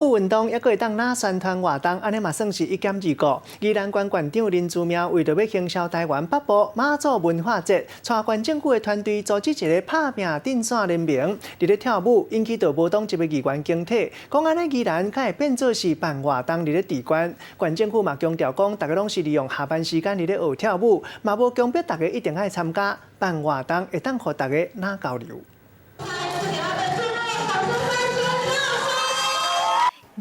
運動，猶閣會當拿宣傳活動，按呢嘛算是一兼二顧。宜蘭縣縣長林姿妙為著欲行銷台灣北部媽祖文化節，帶縣政府的團隊組織一個拍拚鎮線聯盟，佇咧跳舞，引起著無黨籍的議員警惕，講按呢宜蘭較會變做是辦活動佇咧閉關。縣政府嘛強調講，逐家攏是利用下班時間佇咧學跳舞，嘛無強迫逐家一定愛參加辦活動，會當予逐家拿交流。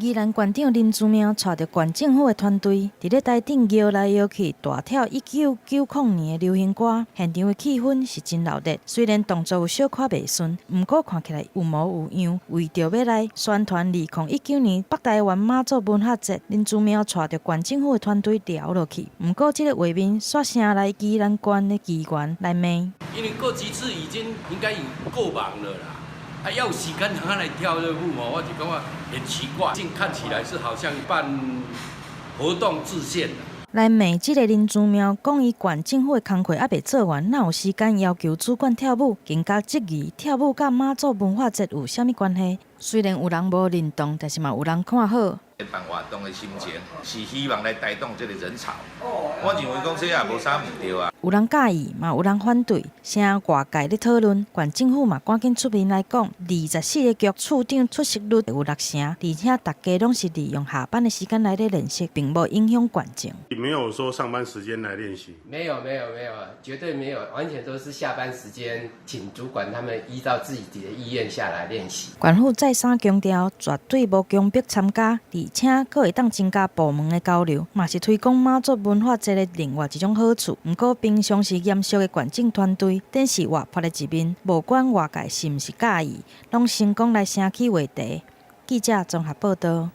宜蘭縣長林姿妙帶著縣政府的團隊，佇咧台頂搖來搖去，大跳1990年的流行歌，現場的氣氛是真鬧熱。雖然動作有小可袂順，毋過看起來有模有樣。為著欲來宣傳2019年北台灣媽祖文化節，林姿妙帶著縣政府的團隊撩落去。毋過這个畫面煞惹來宜蘭縣的議員來罵。因為過幾次已經應該有夠忙了啦。啊，要時間讓他來跳這個舞哦，我就感覺很奇怪，竟看起來是好像辦活動自限。來罵這个林姿妙，講伊縣政府的工課猶未做完，哪有時間要求主管跳舞？更加質疑跳舞佮媽祖文化節有啥物關係？雖然有人無認同，但是嘛有人看好。辦活動的心情是希望來帶動這個人潮，我認為講這也無啥毋對啊。有人佮意，嘛有人反對，聲外界咧討論，縣政府嘛趕緊出面來講，24個局處長出席率有六成，而且逐家攏是利用下班的時間來咧練習，並無影響縣政。沒有說上班時間來練習。沒有沒有沒有，絕對沒有，完全都是下班時間，請主管他們依照自己的意願下來練習。縣府再三強調，絕對無強迫參加，而且閣會當增加部門的交流，嘛是推廣媽祖文化節的另外一種好處。毋過平常時嚴肅的縣政團隊，展示活潑的一面，無管外界是毋是佮意，攏成功來掀起話題。記者綜合報導。